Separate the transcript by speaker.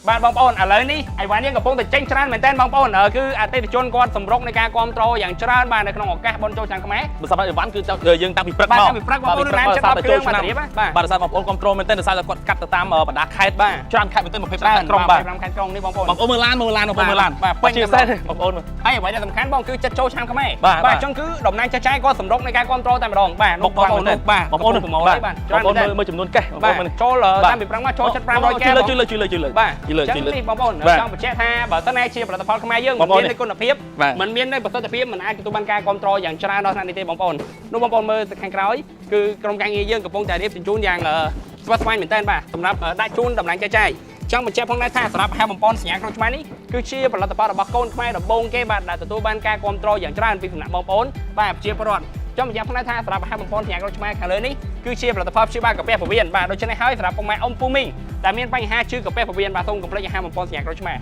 Speaker 1: បាទបងប្អូនឥឡូវនេះអីវ៉ាន់យើងកំពុងតែចេញច្រើនមែនតើបងប្អូនគឺអតិថិជនគាត់សម្រុកនៃការគ្រប់គ្រងយ៉ាងច្រើនបាទនៅក្នុងឱកាសបុណ្យចូលឆ្នាំខ្មែរ
Speaker 2: បើសម្រាប់អីវ៉ាន់គឺយើងតាំងពីព្រឹក
Speaker 1: បាទ
Speaker 2: មក
Speaker 1: តាំងពីព្រឹកបងប្អូនឡានចិត្ត10គ្រឿងបាទរៀបបាទ
Speaker 2: បាទដោយសារបងប្អូនគ្រប់គ្រងមែនទែនដោយសារតែគាត់កាត់ទៅតាមបណ្ដាខេត្ត
Speaker 1: បាទ
Speaker 2: ច្រើនខេត្តមែនទែន25ក្រុងបាទ
Speaker 1: 5ខេត្តក្រុងនេះបងប្អូន
Speaker 2: បងប្អូនមើលឡានមើលឡានបងប្អូនមើលឡាន
Speaker 1: បាទពេញ
Speaker 2: ជាពិសេសបងប្អូនមើល
Speaker 1: ហើយអ្វីដែលសំខាន់បងគឺចិត្តចូលឆ្នាំខ្មែរ
Speaker 2: បាទ
Speaker 1: បាទអញ្ចឹងគឺតំណាងចាស់ចាយគាត់សម្រុកនៃការគ្រប់គ្រងតែម្ដងបាទ
Speaker 2: បុក
Speaker 1: បងប្អូន
Speaker 2: មែនទែន
Speaker 1: បាទ
Speaker 2: បងប្អូន
Speaker 1: ប្រមូល
Speaker 2: បាទ
Speaker 1: បាទ
Speaker 2: បងប្អូនមើលមើលចំនួនកេះបងប្អូ
Speaker 1: បាទ
Speaker 2: នមើល
Speaker 1: ចូលតាំងពីព្រឹកមកចូលចិត្ត500កែ
Speaker 2: ជួយលើជួយលើជួយលើជួយលើ
Speaker 1: បាទ
Speaker 2: ជួយលើ
Speaker 1: អញ្ចឹ
Speaker 2: ជួយលើ
Speaker 1: ងនេះបងប្អូន
Speaker 2: បាទ
Speaker 1: ចង់បញ្ជាក់ថាបើសិនណាជាផលិតផលខ្មែរយើង
Speaker 2: បងប្អូន
Speaker 1: មិនមាននូវគុណភាព
Speaker 2: បាទ
Speaker 1: មិនមាននូវប្រសិទ្ធភាពមិនអាចទទួលបានការគ្រប់គ្រងយ៉ាងច្រើនដល់ថ្នាក់នេះទេបងប្អូននោះបងប្អូនមើលទៅខាងក្រោយគឺក្រុមការងារយើងកំពុងតែរៀបជញ្ជូនយ៉ាងស្វាស្វែងមែនទែនបាទសម្រាប់ដាក់ជូនតំណាងចែកចាយចង់បញ្ជាក់ផងដែរថាសម្រាប់អាហារបំពន់សញ្ញាក្នុងខ្មែរនេះគឺជាផលិតផលរបស់កូនខ្មែរដំបូងគេបាទដែលទទួលបានការគ្រប់គ្រងយ៉ាងច្រើនពីសំណាក់បងប្អូនបាទប្រជាពលរដ្ឋចង់បញ្ជាក់ផងដែរថាសម្រាប់អាហារបំពន់សញ្ញាក្នុងខ្មែរខាងលើនេះគឺជាផលិតផលព្យាបាលកាពះពោះវៀនបាទដូច្នេះហើយសម្រាប់ពុកម៉ែអ៊ំពូមីងដែលមានបញ្ហាជឺកាពះពោះវៀនបាទសូមកុំភ្លេចអាហារបំពន់សញ្ញាក្នុងខ្មែរ